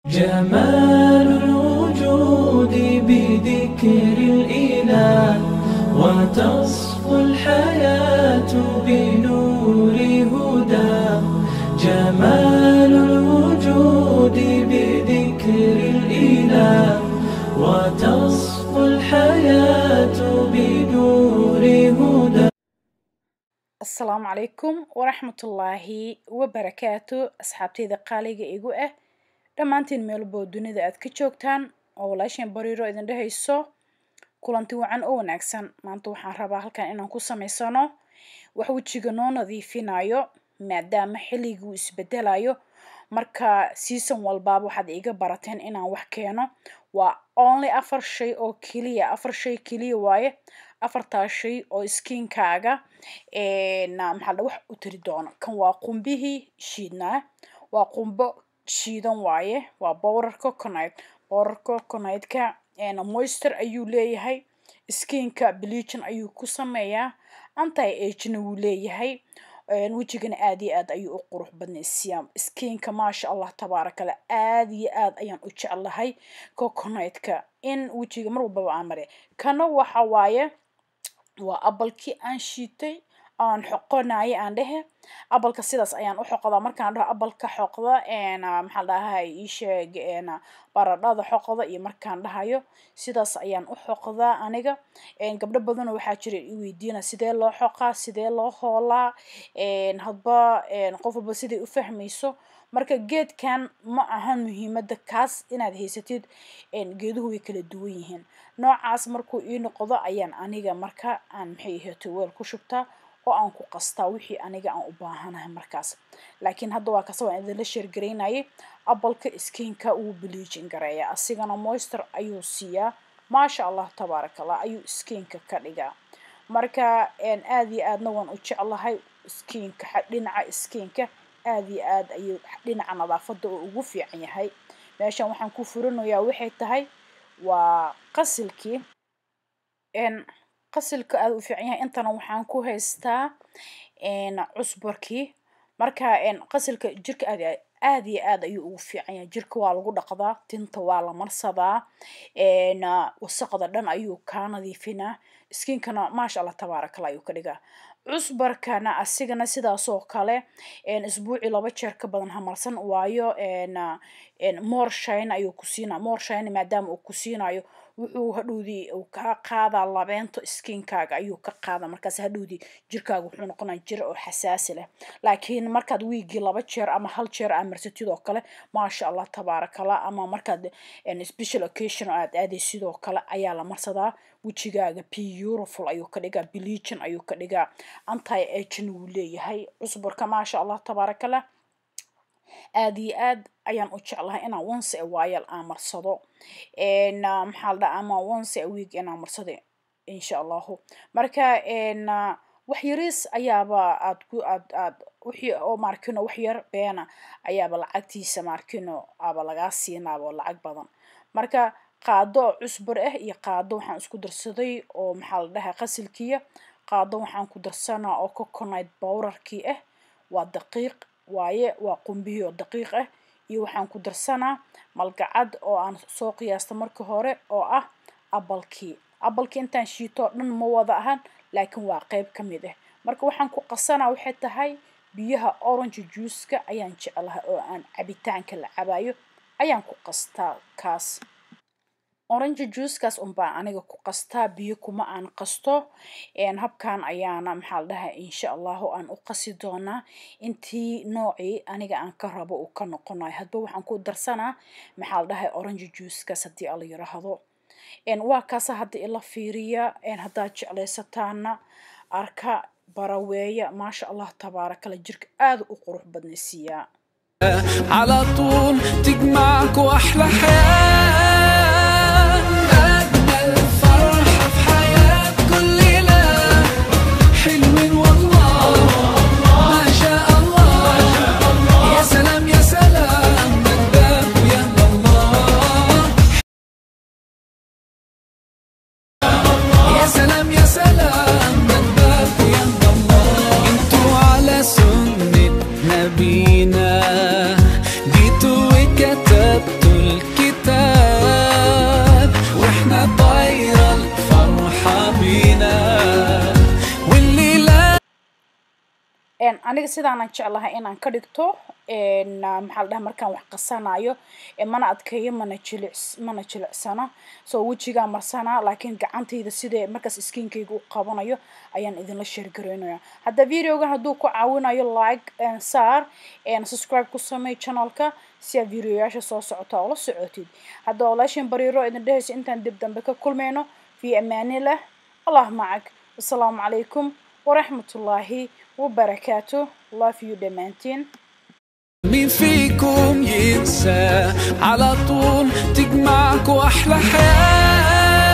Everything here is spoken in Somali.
جمال الوجود بذكر الإله، وتصفو الحياة بنور هدى. جمال الوجود بذكر الإله، وتصفو الحياة بنور هدى. Asalaamu calaykum waraxmatullaahi wabarakaatu. Asxaabtayda qaaliga igu ah dhammaantiin, meelboo dunida aad ka joogtaan, oo walaasheen Bariiro idin dhehayso kulanti wacan oo wanaagsan. Maanta waxaan rabaa halkan inaan ku samaysano wax wejiga noo nadiifinayo, maadaama xilligii uu isbedelayo. Marka season walbaaba waxaad iga barateen inaan wax keeno. Waa only afar shay oo keliya, afar shay keliya waaye. Afartaas shay oo skinkaaga maxaa la wax u tiri doono. Kan waa qumbihii shiidnaa, waa qumbo shiidan waaye, waa powder coconut. Powder coconut-ka moisture ayuu leeyahay, skinka bleaching ayuu ku sameeyaa, anti agena wuu leeyahay, wejigana aad iyo aad ayuu u qurux badnaysiiyaa skinka. Maasha Allah tabaarakallah, aad iyo aad ayaan u jeclahay coconut-ka in wejiga mar walbaba aan mariya. Kana waxa waaye waa apple-kii aan shiitay, aan xoqonayay aan dhehe. Apple-ka sidaas ayaan u xoqdaa. Markaan dhaho apple-ka xoqda, maxaa la dhahay, ii sheeg, baradhada xoqda iyo markaan dhahayo, sidaas ayaan u xoqdaa aniga. Gabdho badan waxaa jira i weydiina sidee loo xoqaa, sidee loo hoolaa. Hadba qof walba siday u fahmayso. Marka geedkan ma ahan muhiimada kaas inaad haysatid, geeduhu way kala duwan yihiin. Noocaas markuu ii noqdo ayaan aniga marka aan maxay ahayd weel ku shubtaa oo aan ku qastaa wixii aniga aan u baahanahay markaas. Laakiin hadda waa kasa waan idinla share garaynayay. Apple-ka skinka wuu bleaching gareeyaa, asigana moisture ayuu siiyaa. Maasha Allah tabaaraka Allah ayuu skinka ka dhigaa. Marka aad iyo aadna waan u jeclahay skinka, dhinaca skinka aad iyo aad ayuu dhinaca nadaafada oo ugu fiican yahay. Meeshan waxaan ku furinayaa waxay tahay waa qasilkii. Qasilka aad u fiican yahay. Intana waxaan ku haystaa cusburkii. Marka qasilka jirka aad aad iyo aad ayuu ugu fiican yahay. Jirka waa lagu dhaqdaa, tinta waa la marsadaa, wasaqda dhan ayuu kaa nadiifinaa, skinkana maasha Allah tabaaraka Allah ayuu ka dhigaa. Cusbarkana asigana sidaas oo kale, isbuucii 2 jeer ka badan ha marsan, waayo more shine ayuu ku siinaa. More shine maadaama uu ku siinayo, wuxuu hadhowdii uu ka qaadaa labeento skinkaaga ayuu ka qaadaa. Markaas hadhowdii jirkaaga wuxuu noqonaya jir oo xasaasi leh. Laakiin markaad wiigii 2 jeer ama 1 jeer aad marsatid oo kale, maasha Allah tabaaraka Allah, ama markaad special occasion oo aad aadaysid sidoo kale ayaa la marsadaa. Wejigaaga beautiful ayuu ka dhigaa, bleaching ayuu ka dhigaa, anti aging wuu leeyahay cusburka. Maasha Allah tabaaraka Allah, aad iyo aad ayaan u jeclahay inaan once a while aan marsado, maxaa la dhahaa, ama once a week inaan marsado insha Allahu. Marka wax yariis ayaaba aad ku aad aad wixii oo maarkino wax yar beena ayaaba lacagtiisa maarkino aba lagaa siinaaba lacag badan. Marka qaado oo cusbur ah iyo qaado waxaan isku darsaday oo maxaa la dhahaa qasilkiya, qaado waxaan ku darsanaa oo coconut powderkii ah, waa daqiiq waaye, waa qumbihii oo daqiiq ah, iyo waxaan ku darsanaa malgacad oo aan soo qiyaasta marka hore oo ah apple-kii. Apple-kii intaan shiito dhan ma wada ahan, laakiin waa qayb ka mid ah. Marka waxaan ku qasanaa waxay tahay biyaha orange juice-ka ayaan jeclahay oo aan cabitaanka la cabayo ayaan ku qastaa. Kaas orange juice-kaas unbaa aniga ku qastaa, biyo kuma aan qasto. Habkan ayaana maxaa la dhahaa insha Allahu aan u qasi doonaa intii noocii aniga aan ka rabo uu ka noqonayo. Hadba waxaan ku darsanaa maxaa la dhahay orange juice-kaas haddii Alla yiraahdo. Waa kaasa hadda ila fiiriya. Haddaad jeclaysataana arka baraweeya. Maasha Allah tabaaraka Allah, jirka aad u qurux badnaysiiyaa. على طول تجمعكوا أحلى حياة، أجمل فرحة في حياة كل ليلة. حلوين والله ما شاء الله، يا سلام يا سلام مجدك يا الله، يا سلام يا سلام مجدك يا الله. انتوا على سنة نبينا جيتوا وكتبتوا Aniga sidaanaan jeclahay inaan ka dhigto, maxaa la dhaha, markaan wax qasanayo, mana adkeeyo, mana jilicsana. So wejigaa marsanaa, laakiin gacantayda sidee markaas skinkayga u qabanayo ayaan idinla share gareynaya. Hadda videogan hadduu ku caawinayo, like saar, subscribe ku samey channelka si aad videoyaasha soo socota oo la socotid. Hadda walaashin Bariiro idin dhehayso, intaan dib dambe ka kulmayno, fi amaanillah, Allah macag, assalaamu calaykum waraxmatullaahi wabarakaatu. Love you dhammaantiin. مين فيكم ينسى؟ على طول تجمعكوا أحلى حياة.